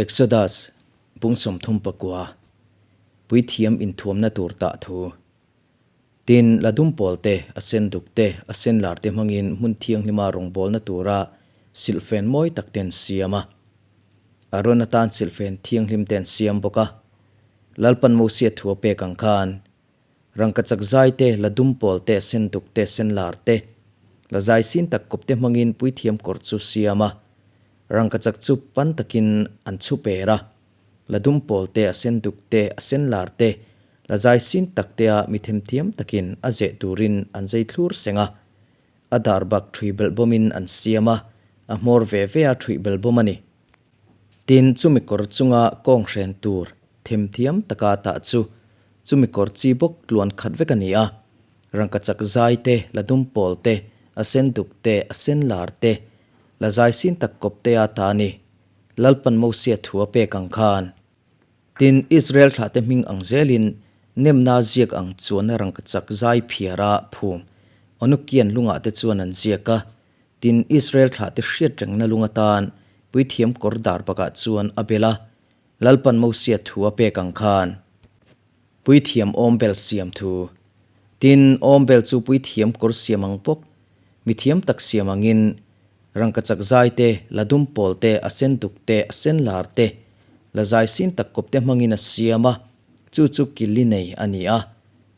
Exodus, Bung 39, Puithiam inthuamna tur tah thu. Tin, la dum pawl te, a sen duk te, a sen lar te hmangin hmun thianghlima rawngbawlna tura silhfen mawi tak te an siam a. Aaron atan silhfen thianghlim te an siam bawk a. Lalpan Mosia thu a pek ang khan, Rangkachak zai te, la dum pawl te, sen duk te, sen lar te, la zai sin tak kawp te hmangin puithiam kawr chu siam a. Rangkachak chu pan takin an chhu per a. La dum pawl te, a sen duk te, a sen lar te, la zai sin tak te a mi themthiam takin a zeh turin an zai thlur seng a. A dar bak ṭhui belhbawmin an siam a, a hmawr ve ve a ṭhuih belhbawm a ni. Tin, chumi kawr chunga kawng hren tur themthiam taka tah chu chumi kawr chi bawk tluan khat vek a ni a. Rangkachak zai te, la dum pawl te, a sen duk te, a sen lar te, la zai sin tak kawp te a ta a ni. Lalpan Mosia thu a pek ang khan. Tin, Israel thlahte hming ang zelin nemna ziak ang chuan rangkachak zai phiara phum Onukian lungah te chuan an ziak a. Tin, Israel thlahte hriat rengna lung atan puithiam kawr dar bakah chuan a bel a, Lalpan Mosia thu a pek ang khan puithiam awmbel siam thu. Tin, awmbel chu puithiam kawr siam ang bawk, mithiam tak siam angin rangkachak zai te, la dum pawl te, a sen duk te, a sen lar te, la zai sin tak kawp te hmangin a siam a, chu chu killi nei a ni a.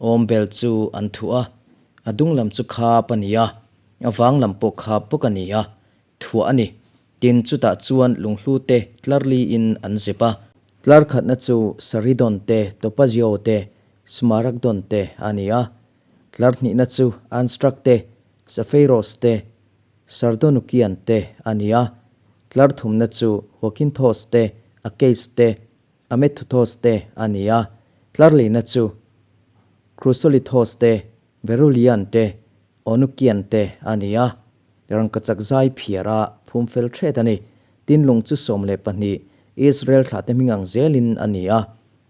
Awmbel chu an thuh a, a dung lam chu khap a ni a. A vang lam pawh kha bawk a ni a, thuah a ni. Tin, chutah chuan lunghlu te tlar li in an zep a. Tlar khatna chu Saridon te, Topazio te, Smaragdon te a ni a. Tlar hnihna chu Anstrak te, Safeiros te, Sardonukian te a ni a. Tlar thumna chu Huakinthos te, Akeis te, Amethuthos te a ni a. Tlar lihna chu Krusolithos te, Berulian te, Onukian te a ni a, rangkachak zai phiar a phum fel thet a ni. Tin lung chu 12 Israel thlahte hming ang zelin a ni a,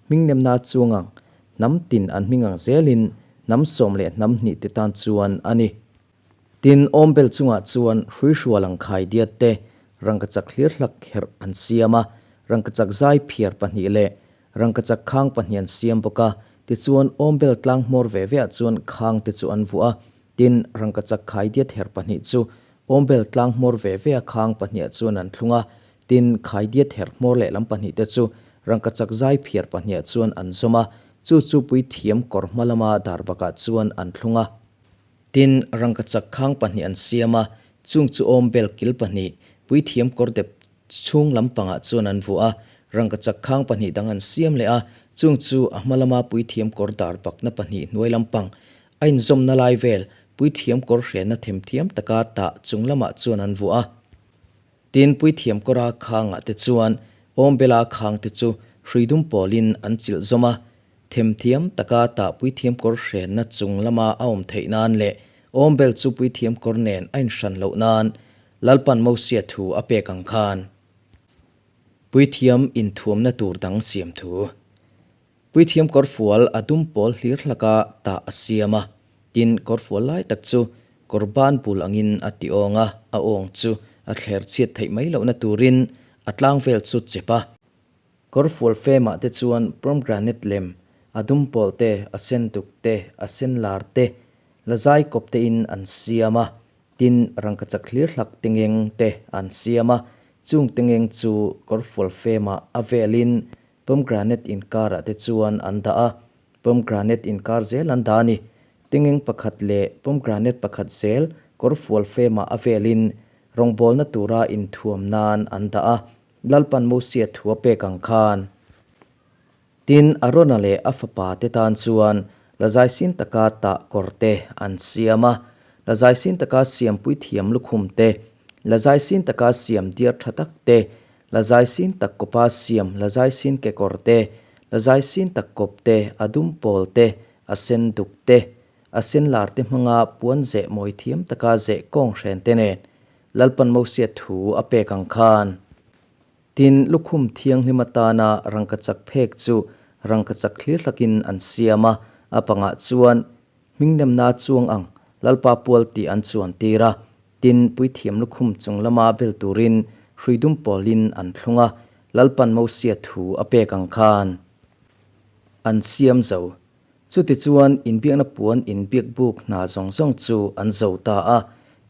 hmingnemna chuang ang hnam tin an hming ang zelin hnam sawm leh hnam hnih te tan chuan a ni. Tin, awmbel chungah chuan hruihrual ang khai diat te rangkachak hlir hlak herh an siam a, rangkachak zai phiar pahnih leh Rangkachak khang pahnih an siam bawk a, tichuan awmbel tlang hmawr ve veah chuan khang te chu an vuah a, tin rangkachak khai diat her pahnih chu awmbel tlang hmawr ve vea khang pahniah chuan an thlung a, tin khai diat her hmawr lehlam pahnih te chu rangkachak zai phiar pahniah chuan an zawm a, chu chu puithiam kawr hma lama dar bakah chuan an thlung a. Tin rangkachak khang pahnih an siam a, chung chu awmbel kil pahnih puithiam kawr dep Chhung lampangah chuan an vuah a, rangkachak khang pahnih dang an siam leh a, chung chu a hma lama puithiam kawr dar bakna pahnih hnuai lampang a inzawmna lai vel puithiam kawr hrenna themthiam taka tah chung lamah chuan an vuah a. Tin, puithiam kawra khangah te chuan awmbela khang te chu hrui dum pawlin an chilh zawm a, themthiam taka tah puithiam kawr hrenna chung lama a awm theih nan leh awmbel chu puithiam kawr nen a inhran loh nan Lalpan Mosia thu a pek ang khan Puithiam inthuamna tur dang siam thu. Puithiam kawrfual a dum pawl hlir hlaka tah a siam a, tin kawrfual lai tak chu kawr ban bul angin a ti awng a, a awng chu a thler chhiat theih mai lohna turin a tlang vel chu chep a. Kawrfual femah te chuan pomegranate lem, a dum pawl te, a sen duk te, a sen lar te, la zai kawp te in an siam a. Tin, rangkachak hlir hlak tengeng te an siam a, chung tengeng chu kawrfual femah a velin pomegranate inkarah te chuan an dah a, pomegranate inkar zel an dah a ni. Tengeng pakhat leh pomegranate pakhat zel kawrfual femah a velin rawngbawlna tura inthuam nan an dah a, Lalpan Mosia thu a pek ang khan. Tin, Arona leh a fapa te tan chuan la zaisin taka tah kawr te an siam a, la zaisin taka siam puithiam lukhum te, la zaisin taka siam diar tha tak te, la zaisin tak kawpa siam la zaisin kekawr te, la zaisin tak kawp te, a dum pawl te, a sen duk te, a sen lar te hmanga puan zeh mawi thiam taka zeh kawng hren te nen Lalpan Mosia thu a pek ang khan. Tin, lukhum thianghlim atana rangkachak phek chu rangkachak thlir hlakin an siam a, a pangah chuan hmingnemna chuang ang Lalpa pual tih an chuan tir a. Tin, puithiam lukhum chung lama bel turin hrui dum pawlin an thlung a. Lalpan Mosia thu a pek ang khan an siam zo. Chutichuan, inbiakna puan inbiak buk hna zawng zawng chu an zo ta a.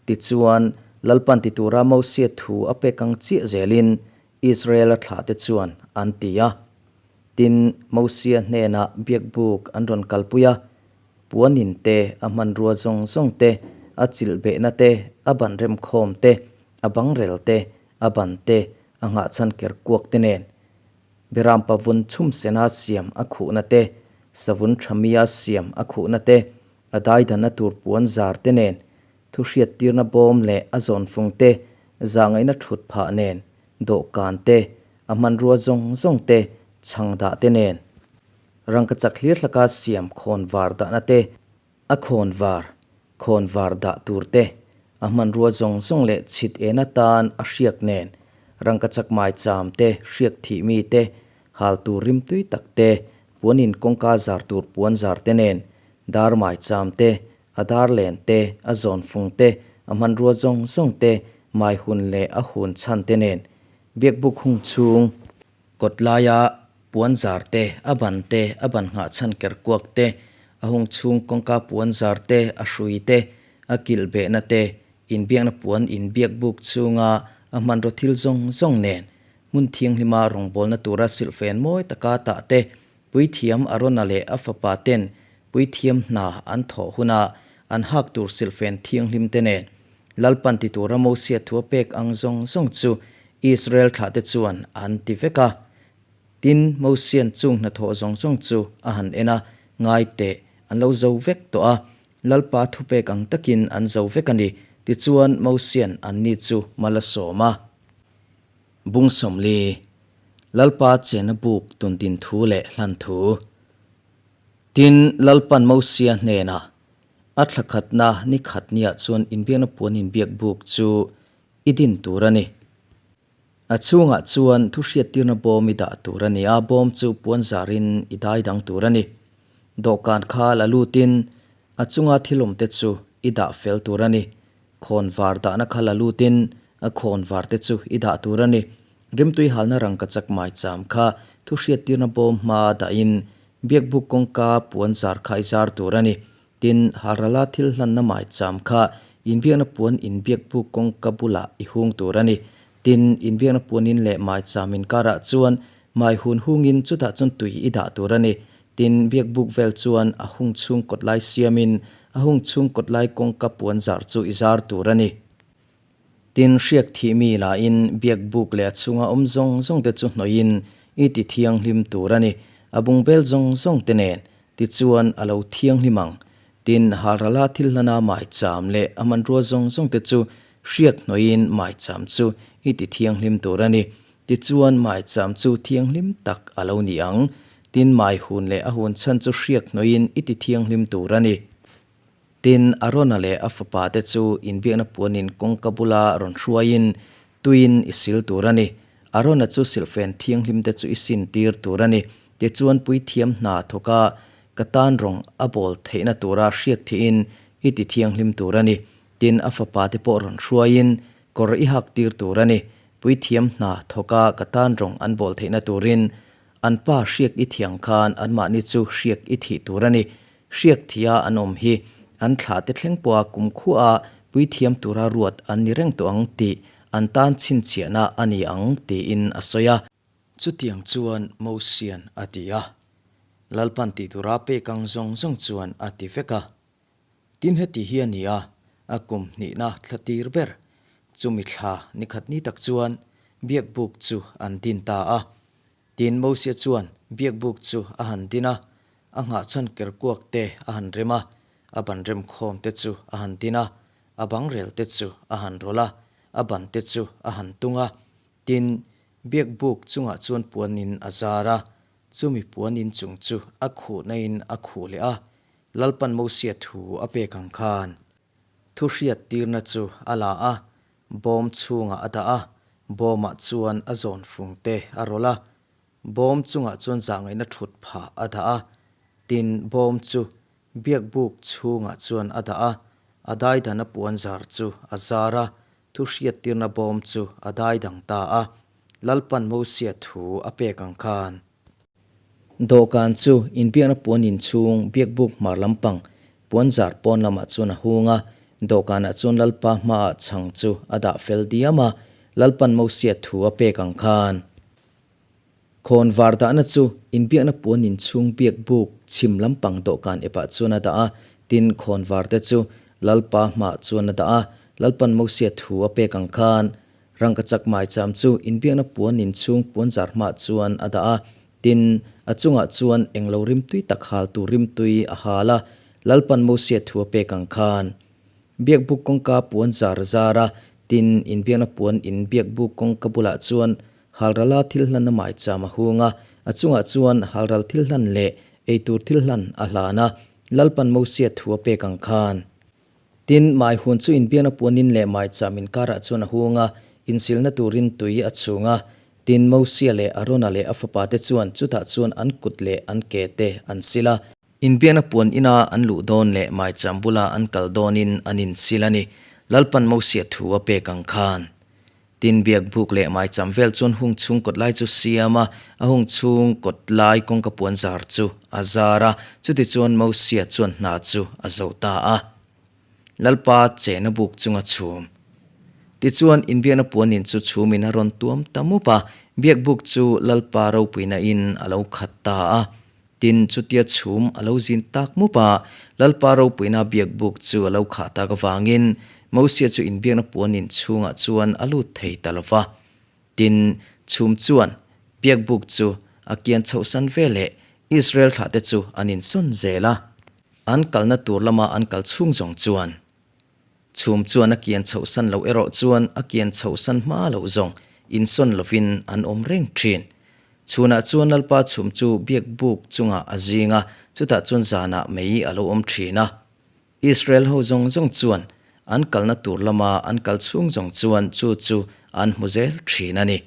Tichuan, Lalpan ti tura Mosia thu a pek ang chiah zelin Israela thlahte chuan an ti a. Tin, Mosia hnenah biakbuk an rawn kalpui a, puanin te, a hmanrua zawng zawng te, a chilh behna te, a ban remkhawm te, a bangrel te, a ban te, a nghahchhan ker kuak te nen, Berampa vun chhum sena siam a khuhna te, savun tha mia siam a khuhna te, a daidanna tur puan zar te nen, thuhriattirna bawm leh a zawnfung te, zahngaihna thut phah nen, dawhkan te, a hmanrua zawng zawng te, chhang dah te nen. Rangkachak hlir hlaka siam khawn var dahna te, a khawn var, khawn var dah tur te, a hmanrua zawng zawng leh chhit en atan a hriak nen, rangkachak maicham te, hriak thih mi te, hal tur rimtui tak te, puanin kawngka zar tur puan zar te nen, dar maicham te, a dar len te, a zawn fung te, a hmanrua zawng zawng te, mai hun leh a hun chhan te nen, biakbuk hung chhung. Kawt laia puan zar te, a ban te, a ban nghah chhan ker kuak te, a hung chhung kawngka puan zar te, a hrui te, a kilh behna te, inbiakna puan inbiak buk chhunga a hmanraw thil zawng zawng nen, hmun thianghlima rawngbawlna tura silhfen mawi taka tah te, Puithiam Arona leh a fapa ten puithiam hna an thawh huna an hak tur silhfen thianghlim te nen, Lalpan ti tura Mosia thu a pek ang zawng zawng chu Israel thlahte chuan an ti vek a. Tin, Mosia'n chung hnathawh zawng zawng chu a han en a, Ngai teh, an lo zo vek tawh a, Lalpa thupek ang takin an zo vek a ni, tichuan Mosia'n anni chu mal a sawm a. Bung 40, Lalpa chena buk tundin thu leh hlan thu. Tin, Lalpan Mosia hnenah, A thla khatna ni khat niah chuan inbiakna puan inbiak buk chu i din tur a ni. A chhungah chuan thu hriattirna bawm i dah tur a ni a, bawm chu puan zarin i dai dang tur a ni. Dawhkan kha la lutin a chunga thil awmte chu i dah fel tur a ni. Khawn var dahna kha la lutin a khawn varte chu i dah tur a ni. Rimtui halna rangkachak maicham kha thu hriattirna bawm hma dahin biakbuk kawngka puan zar kha i zar tur a ni. Tin, halrala thil hlanna maicham kha inbiakna puan inbiakbuk kawngka bulah i hung tur a ni. Tin, inbiakna puanin leh maicham inkarah chuan mai hun hungin chutah chuan tui i dah tur a ni. Tin, biakbuk vel chuan a hung chhung kawt lai siamin a hung chhung kawt lai kawngka puan zar chu i zar tur a ni. Tin, hriak thih mi lahin biakbuk leh a chhunga awm zawng zawng te chu hnawihin i ti thianghlim tur a ni. A bungbel zawng zawng te nen tichuan a lo thianghlim ang. Tin, halrala thil hlana maicham leh a hmanrua zawng zawng te chu hriak hnawihin maicham chu i ti thianghlim tur a ni. Tichuan, maicham chu thianghlim tak a lo ni ang. Tin, mai hun leh a hun chhan chu hriak hnawihin i ti thianghlim tur a ni. Tin, Arona leh a fapate chu inbiakna puanin kawngka bula rawn hruaiin tuiin i sil tur a ni. Arona chu silhfen thianghlimte chu i sintir tur a ni. Tichuan, puithiam hna thawka ka tan rawng a bawl theihna tura hriak thihin i ti thianghlim tur a ni. Tin, a fapate pawh rawn hruaiin kawr i hak tir tur a ni. Puithiam hna thawka ka tan rawng an bawl theihna turin an pa hriak i thiang khan anmahni chu hriak i thih tur a ni. Hriak thia an awm hi an thlahte thleng pawha kumkhuaa puithiam tura ruat an ni reng tawh ang tih an tan chhinchhiahna a ni ang tiin a sawi a. Chutiang chuan Mosian a ti a, Lalpan tih tura pek ang zawng zawng chuan a ti vek a. Tin heti hi a ni a, a kum hnihna thla tir ber, chumi thla ni khat ni tak chuan biakbuk chu an din ta a. Tin Mosia chuan biakbuk chu a han din a, a nghahchhan kerkuak te a han rem a, a ban remkhawm te chu a han din a, a bangrel te chu a han rawlh a, a ban te chu a han tung a. Tin, biakbuk chungah chuan puanin a zar a, chumi puanin chung chu a khuhna-in a khuh leh a, Lalpan Mosia thu a pek ang khan thu hriattirna chu a la a, bawm chhungah a dah a, bawmah chuan a zawn fung te a rawlh a, bawm chungah chuan zahngaihna thut phah a dah a, tin bawm chu biakbuk chhungah chuan a dah a, a daidana puan zar chu a zar a, thu hriattirna bawm chu a daidang ta a. Lalpan Mosia thu a pek ang khan. Dawhkan chu inbiakna puan inchhung biakbuk hmar lampang puanzar pawn lamah chuan a hung a, dawhkanah chuan Lalpa hmaah chhang chu a dah fel diam a, Lalpan Mosia thu a pek ang khan. Khawn var dahna chu inbiakna puan inchhung biakbuk chhim lampang dawhkan epah chuan a dah a, tin khawn var te chu Lalpa hmaah chuan a dah a, Lalpan Mosia thu a pek ang khan. Rangkachak maicham chu inbiakna puan inchhung puanzar hmaah chuan a dah a, tin, a chungah chuan englo rimtui tak hal tur rimtui a hal a, Lalpan Mosia thu a pek ang khan. Biakbuk kawngka puan zar zar a, tin, inbiakna puan in biakbuk kawngka bulah chuan Halrala thil hlan a maicham a hung a, a chungah chuan halral thil hlan leh eitur thil hlan a hlan a, Lalpan Mosia thu a pek ang khan. Tin, mai hun chu inbiakna puanin leh maicham inkarah chuan a hung a, insilna turin tui a chhung a. Tin, Mosia leh Arona leh a fapate chuan chutah chuan an kut leh an ke te an sil a. Inbiakna puan ina an luh dawn leh maicham bula an kal dawnin an insil a ni, Lalpan Mosia thu a pek ang khan. Tin, biakbuk leh maicham vel chuan hung chhung kawt lai chu siam a, a hung chhung kawt lai kawngka puan zar chu a zar a, chutichuan Mosia chuan hna chu a zo ta a. Lalpa chena buk chunga chhum. Tichuan, inbiakna puanin chu chhumin a rawn tuam ta mup a, biakbuk chu Lalpa ropuina in a lo khat ta a. Tin, chutia chhum a lo zin tak mup a, Lalpa ropuina biakbuk chu a lo khah tak avangin Mosia chu inbiakna puan in chhungah chuan a lut thei ta lo va. Tin, chhum chuan biakbuk chu a kian chhohsan ve leh Israel thlahte chu an insawn zel a. An kalna tur lama an kal chhung zawng chuan Chhum chuan a kian chhohsan loh erawh chuan a kian chhohsan hma loh zawng insawn lovin an awm reng thin. Chhunah chuan Lalpa chhum chu biakbuk chungah a zing a, chutah chuan zanah mei a lo awm thin a. Israel ho zawng zawng chuan an kalna tur lama an kal chhung zawng chuan chu chu an hmu zel thin a ni.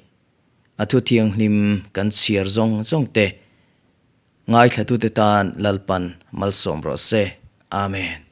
A thu thianghlim kan chhiar zawng zawng te ngaithlatute tan Lalpan malsawm rawh se. Amen.